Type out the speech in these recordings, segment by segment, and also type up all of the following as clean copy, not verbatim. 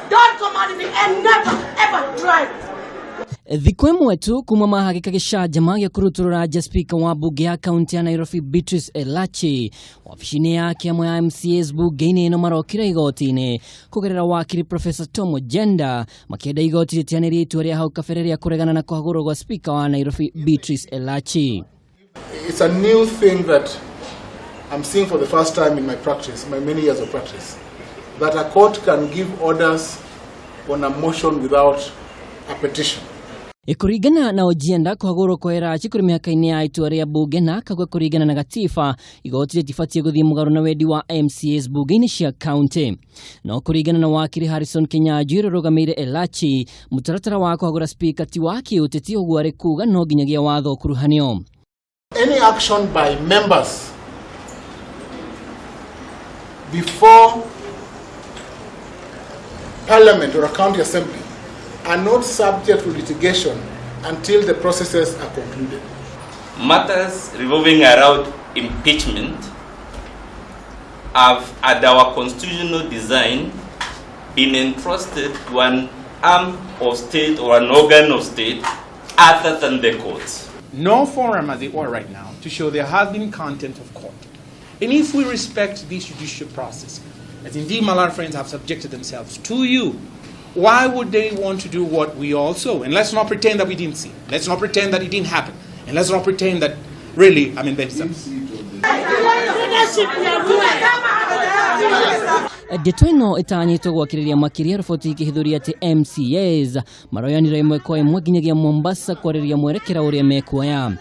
Don't come out of it and never ever drive. Thikũ ĩmwe tu kuma mahagĩka gĩcanjama gĩa kũrutũrũra nja spika wa mbunge ya kaunti ya Nairobi Beatrice Elachi wabici-inĩ yake amwe ya MCAs mbunge-inĩ ĩno marokire igoti-inĩ kũgerera wakiri Professor Tom Ojienda makĩenda igoti rĩteanĩrie itua rĩa hau kabere rĩa kũregana na kũhagũrwo gwa spika wa Nairobi Beatrice Elachi. It's a new thing that I'm seeing for the first time in my practice, my many years of practice, that a court can give orders on a motion without a petition. Kũringana na Ojienda, kũhagũrwo kwa Elachi kũrĩ mĩhaka-inĩ ya itua rĩa mbunge na akauga kũringana na gatiba igoti rĩtibatiĩ gũthiĩ mũgarũ na wendi wa MCAs mbunge-inĩ cia kaunti. No kũringana na wakiri Harrison Kinyanjui ũrĩa ũrũgamĩire Elachi, mũtaratara wa kũhagũra spika ti wa kĩũteti, ũguo arĩ kuga no nginyagia watho ũkuruhanio. Any action by members before Parliament or a county assembly are not subject to litigation until the processes are concluded. Matters revolving around impeachment have, at our constitutional design, been entrusted to an arm of state or an organ of state other than the courts. No forum, as it were, right now, to show there has been contempt of court. And if we respect this judicial process, as indeed Malawi friends have subjected themselves to you, why would they want to do what we all saw? And let's not pretend that we didn't see. Let's not pretend that it didn't happen. And let's not pretend that really, I mean, there's some. Leadership ya Ndeto ĩno ĩtanyĩtwo gwakĩrĩria makĩria riboti ikĩhithũria atĩ MCAs maroyanire ĩmwe kwa ĩmwe nginyagia Mombasa kwarĩrĩria mwerekera ũrĩa mekuoya.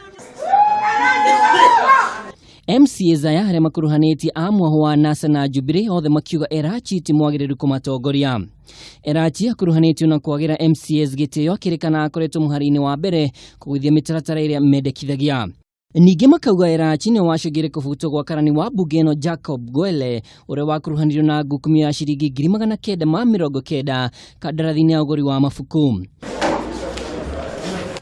MCAs aya arĩa makuruhanĩtie a mwaho wa NASA na Jubilee othe makiuga Elachi ti mwagĩrĩru kũmatongoria. Elachi akuruhanĩtio na kwagĩra MCAs gĩtĩo, akĩrĩkana akoretwo mũhari-inĩ wa mbere kũgũithia mĩtaratara ĩrĩa mendekithagia. Ningĩ makauga Elachi nĩ wacũngĩire kũbutwo gwa karani wa mbunge ĩno Jacob Gwele, ũrĩa wakuruhanirio na ngukumio ya ciringi 990,000 kandarathi-inĩ ya ũgũri wa mabuku.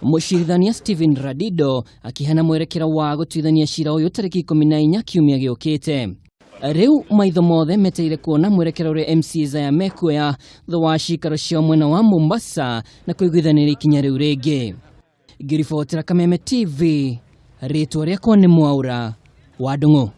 Mũcirithania Stephen Radido akĩheana mwerekera wa gũtuithania cira ũyũ tarĩki 14 kiumia gĩũkĩte. Rĩu maitho mothe meteire kuona mwerekera ũrĩa MCAs aya mekuoya thutha wa cikaro ciao mwena wa Mombasa na kũiguithanĩria ikinya rĩu rĩngĩ. Ngĩribotera Kameme TV, rĩtwa rĩakwa nĩ Mwaura wa Ndung'u.